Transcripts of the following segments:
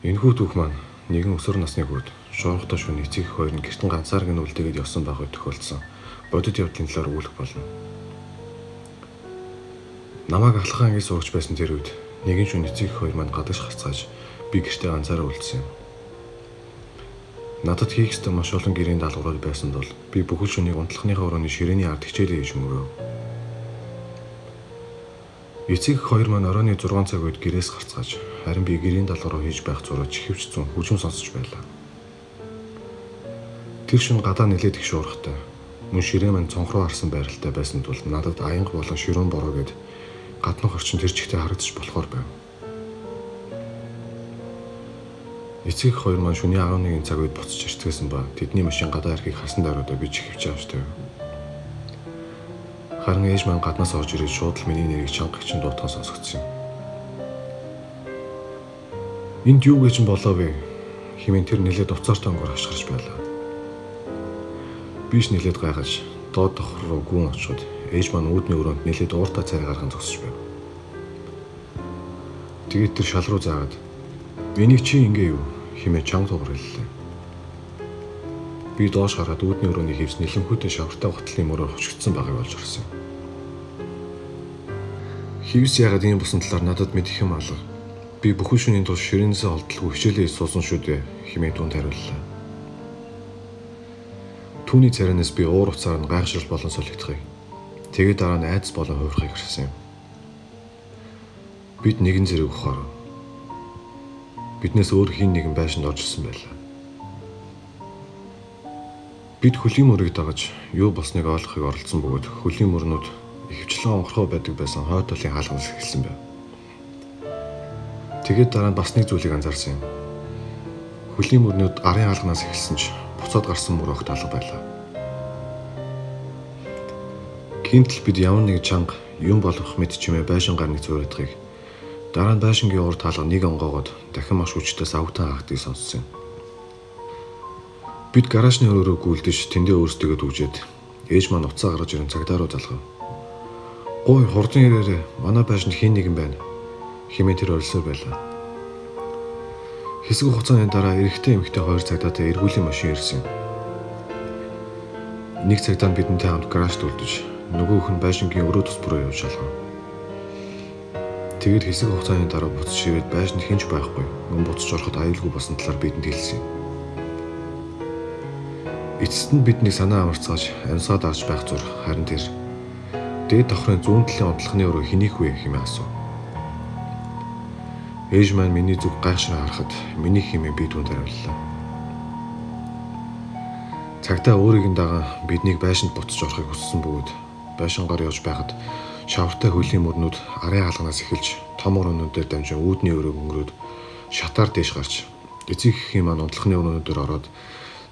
Энэхүү түүх маань нэгэн өсвөр насны хүүд шуургатай шөнө эцэг эх хоёр нь гэртэн ганцаарг нь үлдээгээд явсан байх үед тохиолдсон бодит явдлын талаар өгүүлэх болно. Намайг ахлах ангийн сурагч байсан тэр үед нэгэн шөнө эцэг эх хоёр маань гадагш гарцгааж би гэртээ ганцаараа үлдсэн юм. Надад хийх ёстой маш олон гэрийн даалгаврууд байсан тул би бүхэл шөнийг унтлахныхаа өрөөний ширээний ард хичээлээ хийж өнгөрөв. Эцэг эх хоёр маань оройн 6 цаг үед гэрээс гарцгааж харин би гэрийн даалгавраа хийж байх зураа чихэвч зүүн хөгжим сонсож байлаа. Тэр шөнө гадаа нэлээд их шуургатай. Мөн ширээ маань цонх руу харсан байралтай байсан тул надад аянга болон ширүүн бороо гэд гаднах орчин тэр чигтээ харагдаж болохоор байв. Эцэг эх хоёр маань шөнийн 11 цаг үед буцаж ирцгээсэн ба тэдний машин гадаа ирэхийг харсан даруйдаа би чихэвч авч тавив. Харин ээж маань гаднаас орж ирээд шууд л миний нэрийг чанга гिचэн дуутхан сонсогдсон юм. Энд юу гэж болоо вэ? Хэмээн тэр нэлээд уцаартай өнгөөр хашгирч байлаа. Би ч нэлээд гайхаж доод давхар руу гүн очиход ээж маань үүдний өрөөнд нэлээд ууртай царай гарган зогсож байв. Тэгээд тэр шал руу заагаад "Энийг чи ингээ юу?" хэмээн чанга дуугаар хэллээ. Би доош хараад үүдний өрөөний хивс нэлэмхүүтэй шавартай гутлын мөрөөр хучигдсан байгааг олж харсан. Хивс яагаад ийм болсон талаар надад мэдэх юм алга. Би бүхэн шөнийн турш ширээнээсээ холдолгүй хичээлээ хийж суусан шүү дээ хэмээн түүнд хариуллаа. Түүний царайнаас би уур уцаар нь гайхшрал болон солигдохыг, тэгээд дараа нь айдас болон хувирахыг харсан юм. Бид нэгэн зэрэг ухаар биднээс өөр хэн нэгэн байшинд орж ирсэн байлаа. Бид хөлийн мөрийг дагаж юу болсныг ойлгохыг оролдсон бөгөөд хөлийн мөрнүүд ихэвчлэн онгорхой байдаг байсан хойд талын хаалганаас эхэлсэн байв. Тэгээд дараа нь бас нэг зүйлийг анзаарсан юм. Хөлийн мөрнүүд арын хаалганаас эхэлсэн ч буцаад гарсан мөр огт алга байлаа. Гинтл бид ямар нэг чанга юм болох мэт чимээ байшин гарныг зуурайдахыг, дараа нь байшингийн урд хаалга нэг онгоогоод дахин маш хүчтэй савгтан хаагдгийг сонссон юм. Бид гаражны өрөөрөө гүйлдэж тэндээ өөрсдийгөө түгжээд ээж маань уцаа гаргаж ирэн цагдаа руу залгав. "Гуй хурдан ирээрэй. Манай байшинд хэн нэгэн байна" хэмээн тэр орилсоор байлаа. Хэсэг хугацааны дараа эрэгтэй эмэгтэй хоёр цагдаатай эргүүлийн машин ирсэн юм. Нэг цагдаа нь бидэнтэй хамт гаражт үлдэж, нөгөөх нь байшингийн өрөө тус бүрөө явж шалгав. Тэгээд хэсэг хугацааны дараа буцаж ирээд байшинд хэн ч байхгүй. Мөн буцаж ороход аюулгүй болсон талаар бидэнд хэлсэн юм. Эцэст нь бидний санаа амарцгааж амьсгаа дарж байх зур харин тэр дээд давхрын зүүн талын онцлогны өрөө хэнийх вэ хэмээн асуув. Ээж маань миний зүг гайхшран харахад миний хэмээн би түүнд хариуллаа. Цагдаа өөрийг нь дагаан биднийг байшинд буцаж орохыг хүссэн бөгөөд байшингаар явж байхад шавартай хөлийн мөрнүүд арын хаалганаас эхэлж том өрөөнүүдээр дамжин үүдний өрөөг өнгөрөөд шатаар дээш гарч эцэг эхийн маань унтлахны өрөөнүүдээр ороод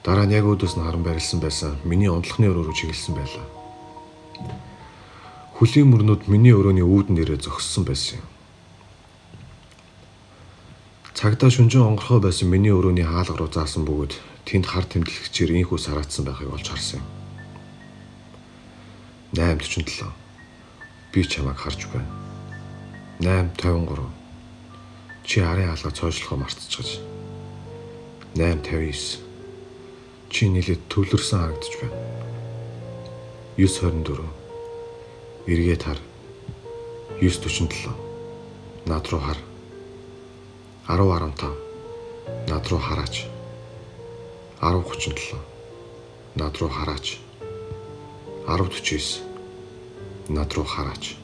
дараа нь яг өөдөөс нь харан байрлсан байсан миний унтлахны өрөө рүү чиглэсэн байлаа. Хөлийн мөрнүүд миний өрөөний үүдэн дээрээ зогссон байсан юм. Цагдаа шүнжин онгорхой байсан миний өрөөний хаалга руу заасан бөгөөд тэнд хар тэмдэглэгчээр ийнхүү сараацсан байхыг олж харсан юм. 8:47. Би чамайг харж байна. 8:53. Чи арын хаалга цоошлохоо мартчихаж. 8:59. Чи нэлээд төвлөрсөн харагдаж байна. 9:24. Эргээд хар. 9:47. Над руу хар. 10:15. Над руу хараач. 10:37. Над руу хараач. 10:49. Над руу хараач.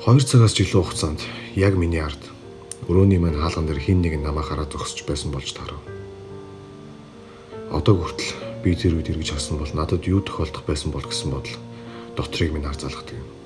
2 цагаас ч илүү хугацаанд яг миний ард өрөөний маань хаалган дээр хэн нэгэн намайг хараад зогсож байсан болж таарав. Одоо хүртэл би тэр үед эргэж харсан бол надад юу тохиолдох байсан бол гэсэн бодол дотрыг минь хар залгадаг юм.